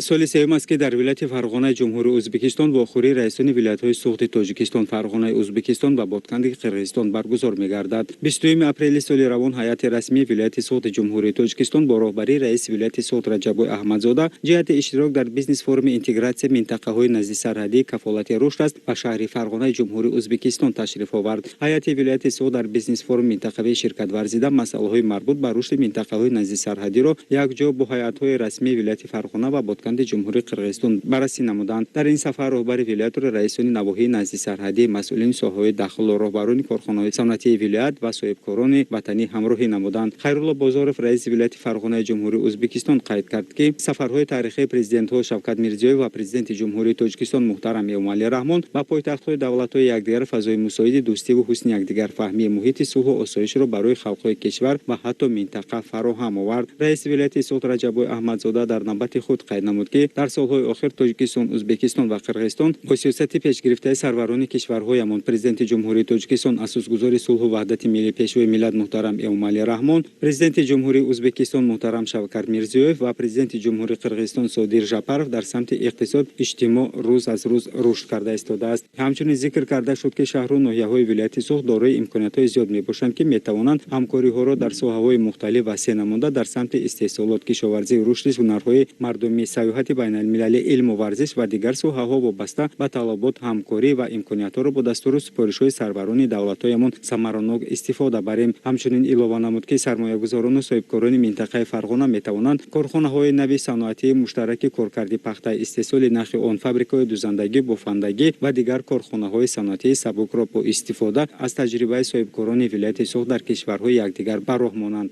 Соли сеюм аст, ки дар вилояти Фарғонаи Ҷумҳурии Ӯзбекистон вохӯрии раисони вилоятҳои Суғди Тоҷикистон, Фарғонаи Ӯзбекистон ва Ботканди Қирғизистон баргузор мегардад. 20 апрели соли равон ҳайати расмии вилояти Суғди Ҷумҳурии Тоҷикистон бо роҳбарии раиси вилояти Суғд Раҷаббой Аҳмадзода ҷиҳати иштирок дар бизнес-форуми «Интегратсияи минтақаҳои наздисарҳадӣ кафолати рушд аст» ба шаҳри Фарғонаи Ҷумҳурии Ӯзбекистон ташриф овард. Ҳайати вилояти Суғд дар бизнес-форум минтақавӣ ширкат варзида, масъалаҳои марбут ба рушди минтақаҳои наздисарҳадиро якҷо бо ҳайатҳои расмии вилояти Фарғона ва Ботканди Ҷумҳурии Қирғизистон баррасӣ намуданд. Дар ин сафар роҳбари вилоятро раисони навоҳии наздисарҳадӣ, масъулини соҳаҳои дахлдор, роҳбарони корхонаҳои саноатии вилоят ва соҳибкорони ватанӣ ҳамроҳӣ намуданд. Хайрулло Бозоров, раиси вилояти Фарғонаи Ҷумҳурии Ӯзбекистон, қайд кард, ки сафарҳои таърихии президентҳо Шавкат Мирзиёев ва Президенти Ҷумҳурии Тоҷикистон муҳтарам Эмомалӣ Раҳмон ба пойтахтҳои давлатҳои якдигар фазои мусоиди дӯстиву ҳусни якдигарфаҳмӣ, муҳити сулҳу осоишро барои халқҳои кишвар ва ҳатто минтақа фароҳам овард. Раиси вилояти Суғд Раҷаббой Аҳмадзода дар навбати худ қайд намуд, ки дар солҳои охир Тоҷикистон, Ӯзбекистон ва Қирғизистон бо сиёсати пешгирифтаи сарварони кишварҳоямон, Президенти Ҷумҳурии Тоҷикистон, Асосгузори сулҳу ваҳдати миллӣ, Пешвои миллат муҳтарам Эмомалӣ Раҳмон, Президенти Ҷумҳурии Ӯзбекистон муҳтарам Шавкат Мирзиёев ва Президенти Ҷумҳурии Қирғизистон Содир Жапаров дар самти иқтисод, иҷтимоъ рӯз аз рӯз рушд карда истодааст. Ҳамчунин зикр карда шуд, ки шаҳру ноҳияҳои вилояти Суғд дорои имкониятҳои зиёд мебошанд, ки метавонанд ҳамкориҳоро дар соҳаҳои мухталиф васеъ намуда, дар самти истеҳсолот, кишоварзӣ, рушди ҳунарҳои мардумӣ, сайёҳати байналмилалӣ, илму варзиш ва дигар соҳаҳо вобаста ба талабот ҳамкорӣ ва имкониятҳоро бо дастуру супоришҳои сарварони давлатҳоямон самаранок истифода барем. Ҳамчунин илова намуд, ки сармоягузорону соҳибкорони минтақаи Фарғона метавонанд корхонаҳои нави саноатии муштараки коркарди пахта, истеҳсоли нахи он, фабрикаҳои дузандагӣ, бофандагӣ ва дигар корхонаҳои саноатии сабукро бо истифода аз таҷрибаи соҳибкорони вилояти Суғд дар кишварҳои якдигар ба роҳ монанд.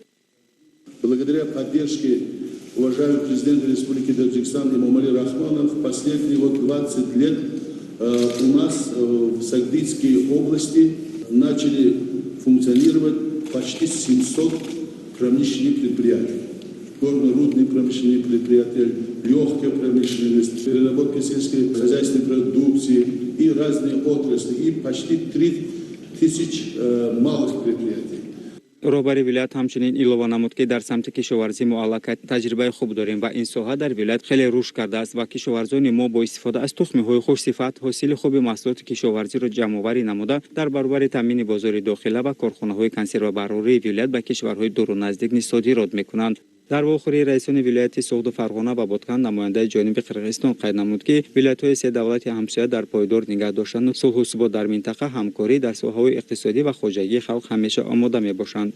Благодаря поддержке уважаемого президента Республики Таджикистан Эмомали Рахмона в последние вот 20 лет у нас в Согдийской области начали функционировать почти 700 промышленных предприятий. Горно-рудные промышленные предприятия, легкая промышленность, переработка сельской хозяйственной продукции и разные отрасли, и почти 3 тысяч малых предприятий. Роҳбари вилоят ҳамчунин илова намуд, ки дар самти кишоварзӣ мо аллакай таҷрибаи хуб дорем ва ин соҳа дар вилоят хеле рушд кардааст ва кишоварзони мо бо истифода аз тухмиҳои хушсифат ҳосили хуби маҳсулоти кишоварзиро ҷамъоварӣ намуда, дар баробари таъмини бозори дохила ва корхонаҳои консервабарории вилоят ба кишварҳои дуру наздик низ содирот мекунанд. Дар вохӯрии раисони вилояти Суғду, Фарғона ва Ботканд намояндаи ҷониби Қирғизистон қайд намуд, ки вилоятҳои се давлати ҳамсоя дар пойдор нигаҳ доштану сулҳу субот дар минтақа, ҳамкорӣ дар соҳаҳои иқтисодӣ ва хоҷагии халқ ҳамеша омода мебошанд.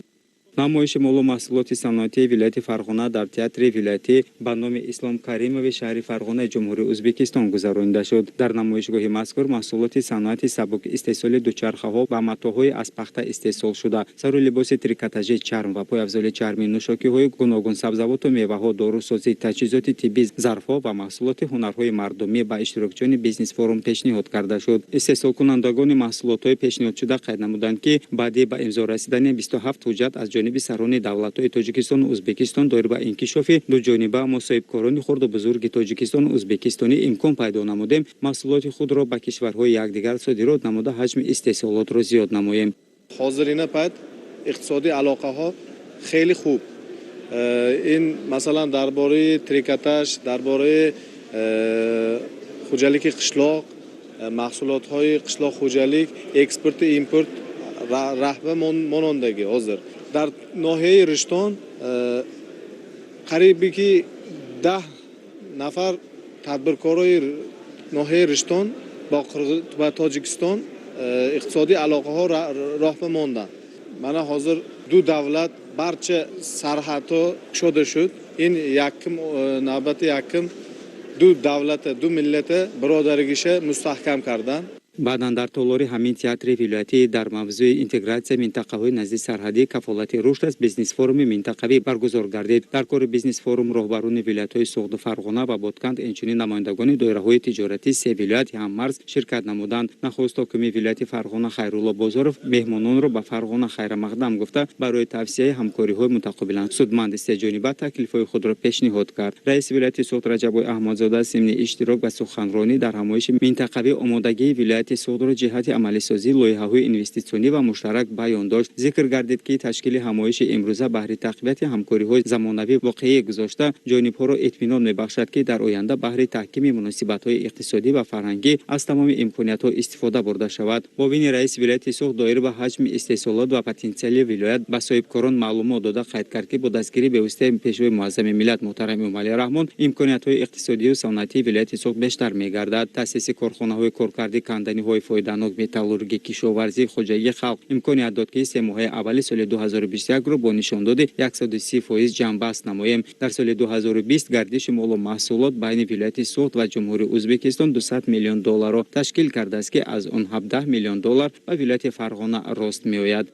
Намоиши молу маҳсулоти саноатии вилояти Фарғона дар театри вилоятӣ ба номи Ислом Каримови шаҳри Фарғонаи Ҷумҳурии Ӯзбекистон гузаронида шуд. Дар намоишгоҳи мазкур маҳсулоти саноати сабук, истеҳсоли дучархаҳо ва матоъҳои аз пахта истеҳсолшуда, сару либоси трикотажи, чарм ва пойафзоли чармӣ, нӯшокиҳои гуногун, сабзавоту меваҳо, дорусозӣ, таҷҳизоти тиббӣ, зарфҳо ва маҳсулоти ҳунарҳои мардумӣ ба иштирокчиёни бизнес-форум пешниҳод карда шуд. Истеҳсолкунандагони маҳсулотҳои пешниҳодшуда қайд намуданд, ки баъди ба имзо расидани 27 ҳуҷҷат аз ҷониби сарони давлатҳои Тоҷикистону Ӯзбекистон доир ба инкишофи дуҷониба, мо, соҳибкорони хурду бузурги тоҷикистону ӯзбекистонӣ, имкон пайдо намудем маҳсулоти худро ба кишварҳои якдигар содирот намуда, ҳаҷми истеҳсолотро зиёд намоем. Ҳозирина пайт иқтисодӣ алоқаҳо хеле хуб. Ин масалан дар бораи трикотаж, дар бораи хоҷалики қишлоқ, маҳсулотҳои қишлоқ, хоҷалик, экспорту импорт раҳба монондагӣ. Ҳозир дар ноҳияи Риштон қарибе ки 10 нафар тадбиркорои ноҳияи Риштон ба Тоҷикистон иқтисодӣ алоқаҳо роҳба монданд. Мана ҳозир ду давлат барча сарҳадҳо кушода шуд. Ин якум навбати якум ду давлата, ду миллата биродаригиша мустаҳкам кардан. Баъдан дар толори ҳамин театри вилоятӣ дар мавзӯи «Интегратсияи минтақаҳои наздисарҳадӣ кафолати рушд аст» бизнес-форуми минтақавӣ баргузор гардид. Дар кори бизнес-форум роҳбарони вилоятҳои Суғду, Фарғона ва Ботканд, инчунин намояндагони доираҳои тиҷоратии се вилояти ҳаммарз ширкат намуданд. Нахуст ҳокими вилояти Фарғона Хайрулло Бозоров меҳмононро ба Фарғона хайрамақдам гуфта, барои тавсияи ҳамкориҳои мутақобилан судманди сеҷониба таклифҳои худро пешниҳод кард. Раиси вилояти Суғд Раҷаббой Аҳмадзода зимни иштирок ва суханронӣ дар ҳамоиши минтақавӣ омодагии вилоят вилояти Суғдро ҷиҳати амалисозии лоиҳаҳои инвеститсионӣ ва муштарак баён дошт. Зикр гардид, ки ташкили ҳамоиши имрӯза баҳри тақвияти ҳамкориҳои замонавӣ воқеӣ гузошта, ҷонибҳоро итминон мебахшад, ки дар оянда баҳри таҳкими муносибатҳои иқтисодӣ ва фарҳангӣ аз тамоми имкониятҳо истифода бурда шавад. Муовини раиси вилояти Суғд доир ба ҳаҷми истеҳсолот ва потенсиали вилоят ба соҳибкорон маълумот дода, қайд кард, ки бо дастгирии бевоситаи Пешвои муаззами миллат муҳтарам Эмомалӣ Раҳмон имкониятҳои иқтисодию саноатии вилояти Суғд бештар мегардад. Таъсиси корхонаҳои коркарди канданиҳои фоиданок, металлургӣ, кишоварзӣ, хоҷагии халқ имконият дод, ки 3 моҳаи аввали соли 2021-ро бо нишондоди 130% ҷамъбаст намоем. Дар соли 2020 гардиши молу маҳсулот байни вилояти Суғд ва Ҷумҳурии Ӯзбекистон 200 миллион долларро ташкил кардааст, ки аз он 17 миллион доллар ба вилояти Фарғона рост меояд.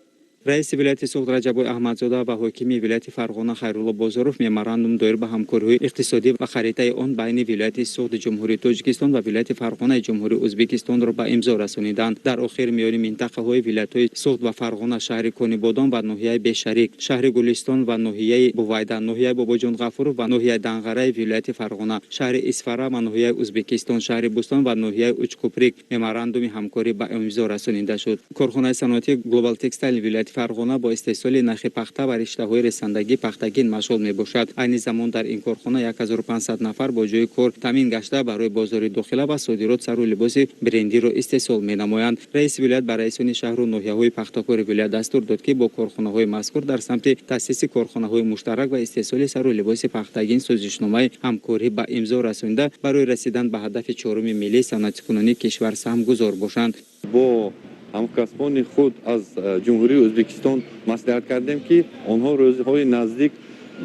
Раиси вилояти Суғд Раҷаббой Аҳмадзода ва ҳокими вилояти Фарғона Хайрулло Бозоров меморандум доир ба ҳамкориҳои иқтисодӣ ва харитаи он байни вилояти Суғди Ҷумҳурии Тоҷикистон ва вилояти Фарғонаи Ҷумҳурии Ӯзбекистонро ба имзо расониданд. Дар охир миёни минтақаҳои вилоятҳои Суғд ва Фарғона, шаҳри Конибодом ва ноҳияи Бешарик, шаҳри Гулистон ва ноҳияи Бувайда, ноҳияи Бобоҷон Ғафуров ва ноҳияи Данғараи вилояти Фарғона, шаҳри Исфара ва ноҳияи Ӯзбекистон, шаҳри Бӯстон ва ноҳияи Учкуприк меморандуми ҳамкорӣ ба имзо расонида шуд. Корхонаи саноатии Глобал Текстайл вилояти Фарғона бо истеҳсоли нахи пахта ва риштаҳои ресандагии пахтагин машғул мебошад. Айни замон дар ин корхона 1500 нафар бо ҷои кор таъмин гашта, барои бозори дохила ва содирот сару либоси брендиро истеҳсол менамоянд. Раиси вилоят ба раисони шаҳру ноҳияҳои пахтакори вилоят дастур дод, ки бо корхонаҳои мазкур дар самти таъсиси корхонаҳои муштарак ва истеҳсоли сару либоси пахтагин созишномаи ҳамкорӣ ба имзо расонида, барои расидан ба ҳадафи чоруми миллии саноатикунонии кишвар саҳмгузор бошанд. Бо ҳамкасбони худ аз Ҷумҳурии Ӯзбекистон маслиҳат кардем, ки онҳо рӯзҳои наздик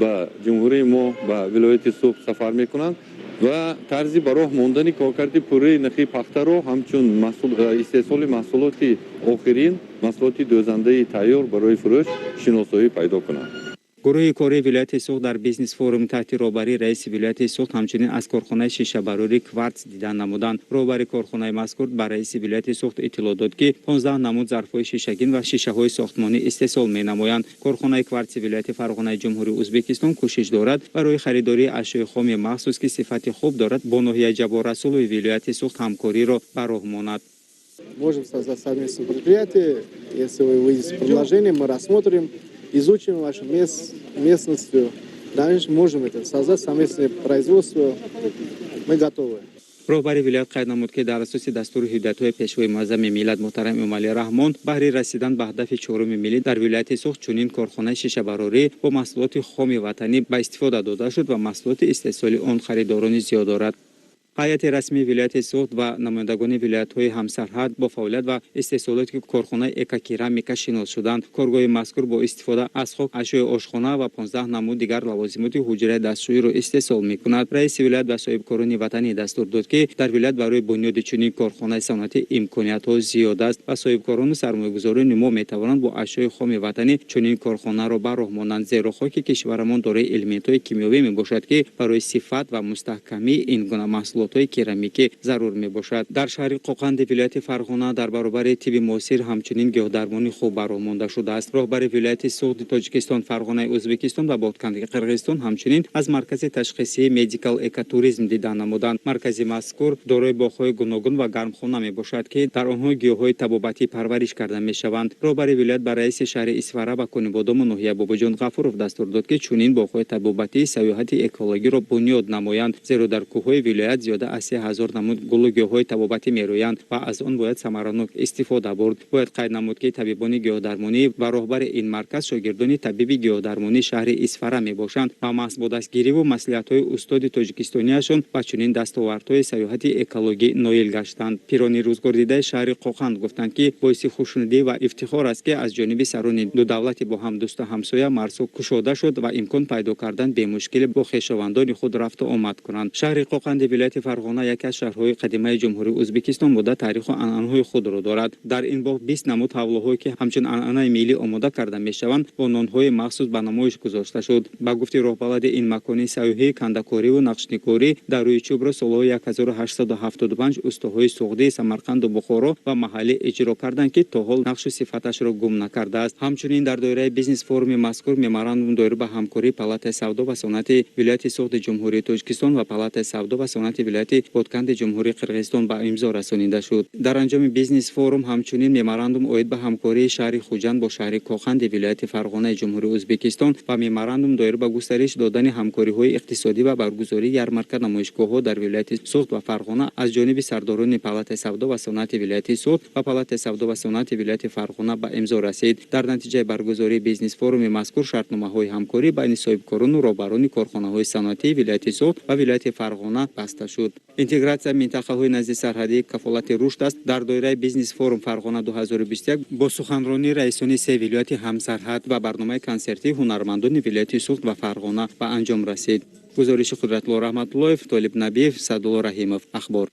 ба ҷумҳурии мо, ба вилояти Суғд сафар мекунанд ва тарзи ба роҳ мондани коркарди пурраи нахи пахтаро ҳамчун истеҳсоли маҳсулоти охирин, маҳсулоти дӯзандаи тайёр барои фурӯш шиносоӣ пайдо кунанд. Гурӯҳи кории вилояти Суғд дар бизнес форум таҳти роҳбарии раиси вилояти Суғд ҳамчунин аз корхонаи шишабарории Кварц дидан намуданд. Роҳбари корхонаи мазкур ба раиси вилояти Суғд иттилоъ дод, ки 15 намуд зарфҳои шишагин ва шишаҳои сохтмонӣ истеҳсол менамоянд. Корхонаи Кварци вилояти Фарғонаи Ҷумҳурии Ӯзбекистон кӯшиш дорад барои харидории ашёи хоми махсус, ки сифати хуб дорад, бо ноҳияи Ҷаббор Расулови вилояти Суғд ҳамкориро ба роҳ монад. Можем создать совместное предприятие. Если вы выйдете с предложением, мы рассмотрим, изучим вашу местность. Дальше можем это создать совместное производство. Мы готовы. Роҳбари вилоят қайд намуд, ки дар асоси дастуру ҳидоятҳои Пешвои муаззами миллат муҳтарам Эмомалӣ Раҳмон баҳри расидан ба ҳадафи чоруми миллӣ дар вилояти Суғд чунин корхонаи шишабарорӣ бо маҳсулоти хоми ватанӣ ба истифода дода шуд ва маҳсулоти истеҳсоли он харидорони зиёд дорад. Ҳайати расмии вилояти Суғд ва намояндагони вилоятҳои ҳамсарҳад бо фаъолият ва истеҳсолоти корхонаи Экокерамика шинос шуданд. Коргоҳи мазкур бо истифода аз хок ашёи ошхона ва 15 намуд дигар лавозимоти ҳуҷраи дастшӯиро истеҳсол мекунад. Раиси вилоят ба соҳибкорони ватанӣ дастур дод, ки дар вилоят барои бунёди чунин корхонаи саноатӣ имкониятҳо зиёд аст ва соҳибкорону сармоягузорони мо метавонанд бо ашёи хоми ватанӣ чунин корхонаро ба роҳ монанд, зеро хоки кишварамон дорои элементҳои кимиёвӣ мебошад, ки барои сифат ва мустаҳкамии ин гуна маҳсулотҳои керамикӣ зарур мебошад. Дар шаҳри Қоқанди вилояти Фарғона дар баробари тибби муосир ҳамчунин гиёҳдармонӣ хуб ба роҳ монда шудааст. Роҳбари вилояти Суғди Тоҷикистон, Фарғонаи Ӯзбекистон ва Ботканди Қирғизистон ҳамчунин аз маркази ташхисии Медикал Экотуризм дидан намуданд. Маркази мазкур дорои боғҳои гуногун ва гармхона мебошад, ки дар онҳо гиёҳҳои табобатӣ парвариш карда мешаванд. Роҳбари вилоят ба раиси шаҳри Исфара ва Конибодому ноҳия Бобоҷон Ғафуров дастур дод, ки чунин боғҳои табобатии сайёҳати экологиро бунёд намоянд, зеро дар кӯҳҳои вилоят зиёда аз 3000 намуд гулу гиёҳҳои табобатӣ мерӯянд ва аз он бояд самаранок истифода бурд. Бояд қайд намуд, ки табибони гиёҳдармонӣ ва роҳбари ин марказ шогирдони табиби гиёҳдармонии шаҳри Исфара мебошанд ва маҳз бо дастгириву маслиҳатҳои устоди тоҷикистониашон ба чунин дастовардҳои сайёҳати экологӣ ноил гаштанд. Пирони рӯзгордидаи шаҳри Қоқанд гуфтанд, ки боиси хушнудӣ ва ифтихор аст, ки аз ҷониби сарони ду давлати бо ҳам дӯсту ҳамсоя марзҳо кушода шуд ва имкон пайдо кардан бемушкилӣ бо хешовандони худ рафту омад кунанд. Шаҳри Қоқанди вилояти Фарғона яке аз шаҳрҳои қадимаи Ҷумҳурии Ӯзбекистон буда, таъриху анъанаҳои худро дорад. Дар ин боғ 20 намуд ҳавлоҳое, ки ҳамчун анъанаи миллӣ омода карда мешаванд, бо нонҳои махсус ба намоиш гузошта шуд. Ба гуфти роҳбалади ин макони сайёҳӣ, кандакориву нақшникорӣ дар рӯи чӯбро солҳои 1875 устоҳои суғдӣ, Самарқанду Бухоро ва маҳаллӣ иҷро карданд, ки то ҳол нақшу сифаташро гум накардааст. Ҳамчунин дар доираи бизнес форуми мазкур меморандум доир ба ҳамкории Палатаи савдо ва саноати вилояти Суғди Ҷумҳурии Тоҷикистон ва Палатаи савдо ва саноати вилояти вилояти Ботканди Ҷумҳурии Қирғизистон ба имзо расонида шуд. Дар анҷоми бизнес-форум ҳамчунин меморандум оид ба ҳамкории шаҳри Хуҷанд бо шаҳри Коқанди вилояти Фарғонаи Ҷумҳурии Ӯзбекистон ва меморандум доир ба густариш додани ҳамкориҳои иқтисодӣ ва баргузории ярмарка намоишгоҳҳо дар вилояти Суғд ва Фарғона аз ҷониби сардорони Палатаи савдо ва саноати вилояти Суғд ва Палатаи савдо ва саноати вилояти Фарғона ба имзо расид. Дар натиҷаи баргузории бизнес-форуми мазкур шартномаҳои ҳамкорӣ байни соҳибкорону роҳбарони корхонаҳои саноатии вилояти Суғд ва вилояти Фарғона баста шуд. Интегратсия минтақаҳои назди сарҳадӣ кафолати рушд аст. Дар доираи бизнес-форум Фарғона 2021 бо суханронии раисони се вилояти ҳамсарҳад ва барномаи консертии ҳунармандони вилояти Суғд ва Фарғона ба анҷом расид. Гузориши Қудратулло Раҳматуллоев, Толиб Набиев, Саъдулло Раҳимов. Ахбор.